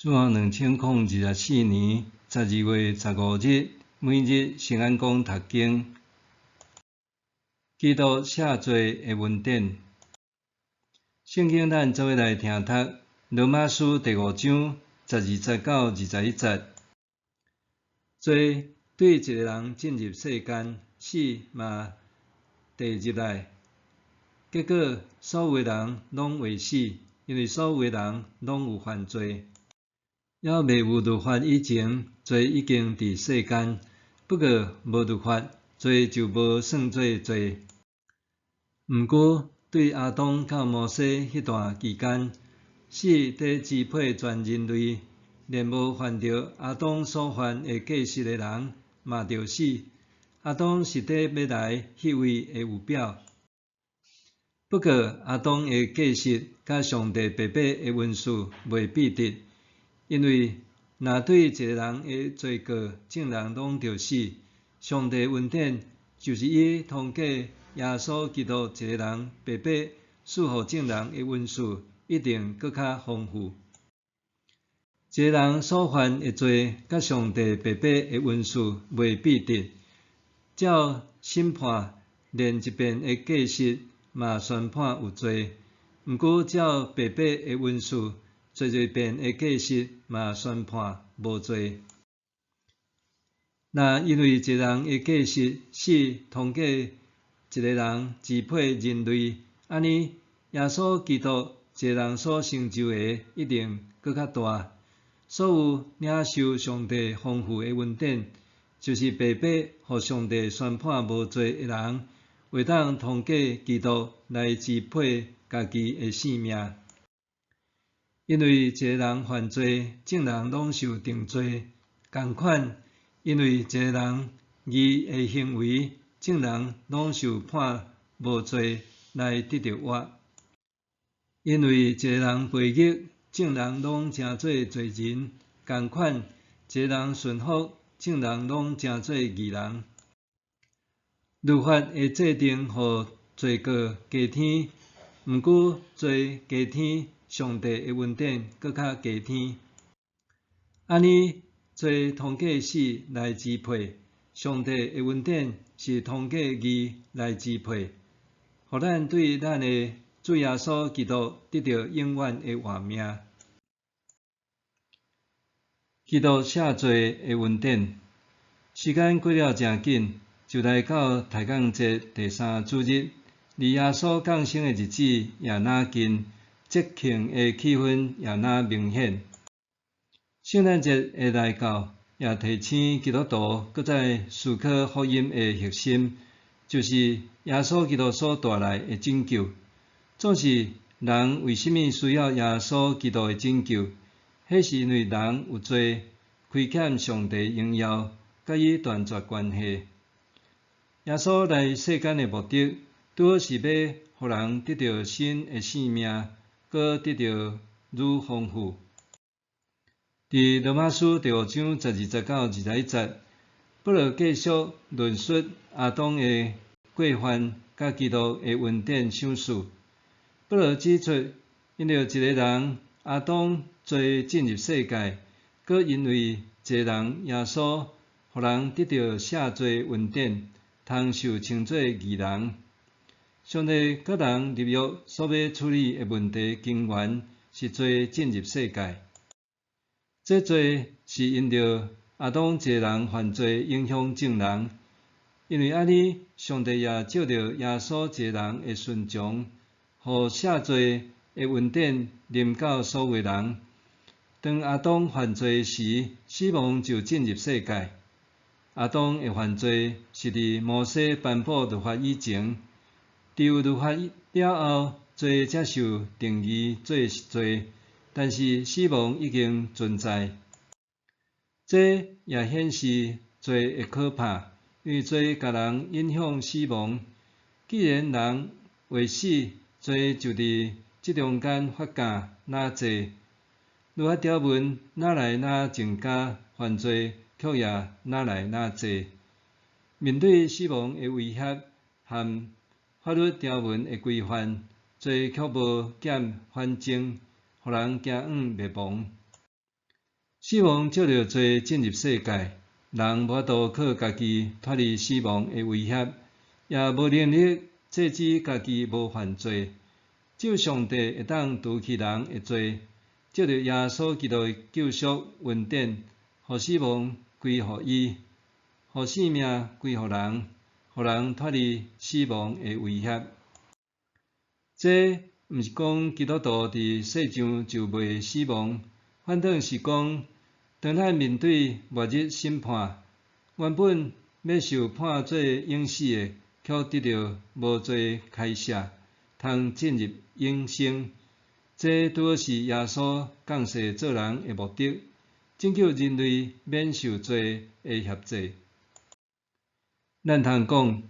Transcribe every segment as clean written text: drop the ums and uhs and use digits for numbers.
主後2024年12月15日，每日聖安講讀經，基督赦罪的恩典。聖經咱做伙來聽讀羅馬書第五章12節到21節。罪對一个人進入世間，死嘛遞入來，結果所有的人攏會死，因為所有的人攏有犯罪。猶未有律法以前，罪已經佇世間；不過無律法，罪就無算做罪。毋過對亞當到摩西彼段期間，死佇支配全人類，連無犯著亞當所犯的過失的人，嘛著死。亞當是佇欲來彼位的預表。不過亞當的過失佮上帝白白的恩賜袂比得。因為若對一个人的罪過，眾人攏著死，上帝恩典就是以通過耶穌基督一个人白白賜予眾人的恩賜，一定閣較豐富。一个人所犯的罪，佮上帝白白的恩賜袂比得。照審判，連一遍的過失嘛宣判有罪，毋過照白白的恩賜，濟濟遍的過失嘛宣判無罪。若因為一个人的過失，死通過一个人支配人類，按呢耶穌基督一个人所成就的一定閣較大。所有領受上帝豐富的恩典，就是白白予上帝宣判無罪的人，會當通過基督來支配家己的性命。因為一个人犯罪，眾人攏受定罪；仝款，因為一個人義的行為，眾人攏受判無罪來得著活。因為一個人悖逆，眾人攏成做罪人；仝款，一個人順服，眾人攏成做義人。律法的制定，予罪過加添，毋過罪加添，上帝的恩典閣較加添。按呢，罪通過死來支配，上帝的恩典是通過義來支配，予咱對咱的主耶穌基督得著永遠的活命。基督赦罪的恩典。時間過了誠緊，就來到抬槓節第三主日，離耶穌降生的日子也若近，節慶的氣氛也若明顯。聖誕節的來到，也提醒基督徒閣再思考福音的核心，就是耶穌基督所帶來的拯救。總是人為啥物需要耶穌基督的拯救？彼是因為人有罪，虧欠上帝榮耀，佮伊斷絕關係。耶穌來世間的目的，拄好是欲予人得著新的生命，閣得著愈豐富。佇羅馬書第五章12節到21節，保羅繼續論述亞當的過犯佮基督的恩典相似。保羅指出，因著一个人亞當罪進入世界，閣因為一个人耶穌，予人得著赦罪恩典，通受稱做義人。上帝佮人立約所欲處理的問題根源是罪進入世界。這罪是因著亞當一个人犯罪影響眾人，因為按呢，上帝也藉著耶穌一个人的順從，予赦罪的恩典臨到所有人。當亞當犯罪時，死亡就進入世界。亞當的犯罪是佇摩西頒布律法以前，佇有律法了後，罪才受定義做罪，但是死亡已經存在。這也顯示罪的可怕，因為罪共人引向死亡。既然人會死，罪就佇這中間發酵若濟，律法條文若來若增加，犯罪卻也若來若濟。面對死亡的威脅和法律條文的規範，罪卻無減反增，予人驚往滅亡。死亡藉著罪進入世界，人無法度靠家己脫離死亡的威脅，也無能力制止家己無犯罪。只有上帝會當除去人的罪，藉著耶穌基督的救贖恩典，予死亡歸予伊，予性命歸予人，予人脫離死亡的威脅。這毋是講基督徒佇世上就袂死亡，反轉是講，當咱面對末日審判，原本欲受判做永死的，卻得著無罪開赦，通進入永生。這拄好是耶穌降世做人的目的，拯救人類免受罪的轄制。咱通講，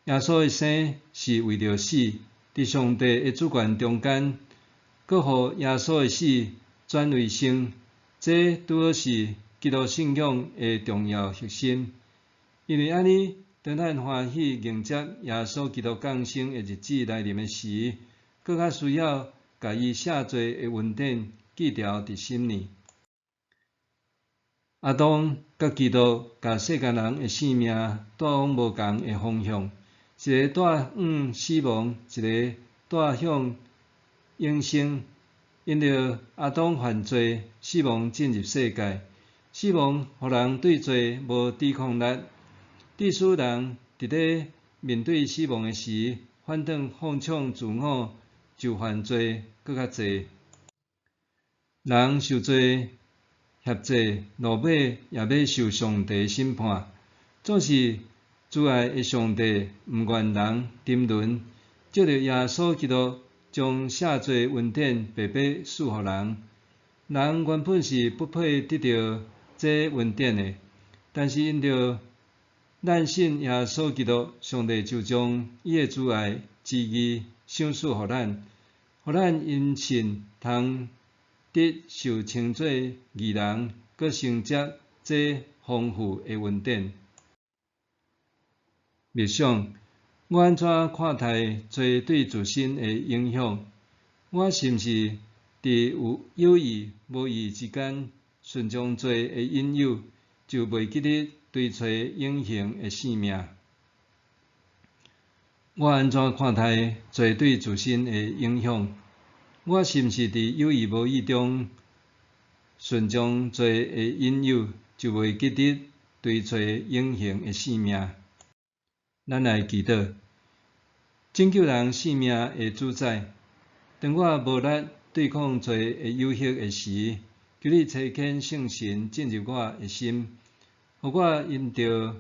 耶穌的生是為著死，佇上帝的主權中間，閣予耶穌的死轉為生，這拄好是基督信仰的重要核心。因為按呢，當咱歡喜迎接耶穌基督降生的日子來臨的時，閣較需要共伊赦罪的恩典記牢佇心內。亞當佮基督共世間人的性命帶往無仝的方向，一個帶往死亡，一個帶向永生。因著亞當犯罪，死亡進入世界，死亡予人對罪無抵抗力，致使人佇咧面對死亡的時，反轉放縱自我，就犯罪閣較濟。人受罪轄制，落尾也欲受上帝審判。總是慈愛的上帝毋願人沉淪，藉著耶穌基督將赦罪恩典白白賜予人。人原本是不配得著這恩典的，但是因著咱信耶穌基督，上帝就將伊的慈愛之義賞賜予咱，予咱因信通得受稱做義人，閣承接這豐富的恩典。默想，我按怎看待罪對自身的影響？我是毋是佇有有意無意之間，順從罪的引誘，就袂記得追揣永恆的性命？我按怎看待罪對自身的影響？我是毋是佇有意無意中順從罪的引誘，就袂記得追揣永恆的性命？咱來祈禱，拯救人性命的主宰，當我無力對抗罪的誘惑的時，求你差遣聖神進入我的心，予我因著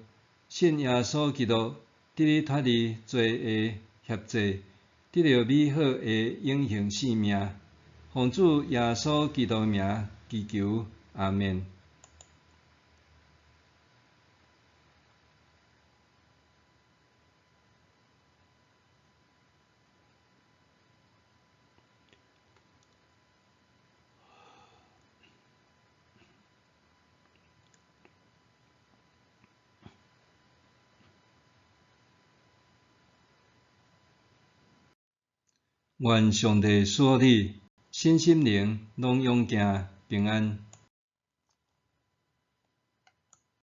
信耶穌基督，得以脫離罪的轄制，得著美好的永恆性命。奉主耶穌基督名祈求，阿們。願上帝賜福你，身心靈攏勇健平安。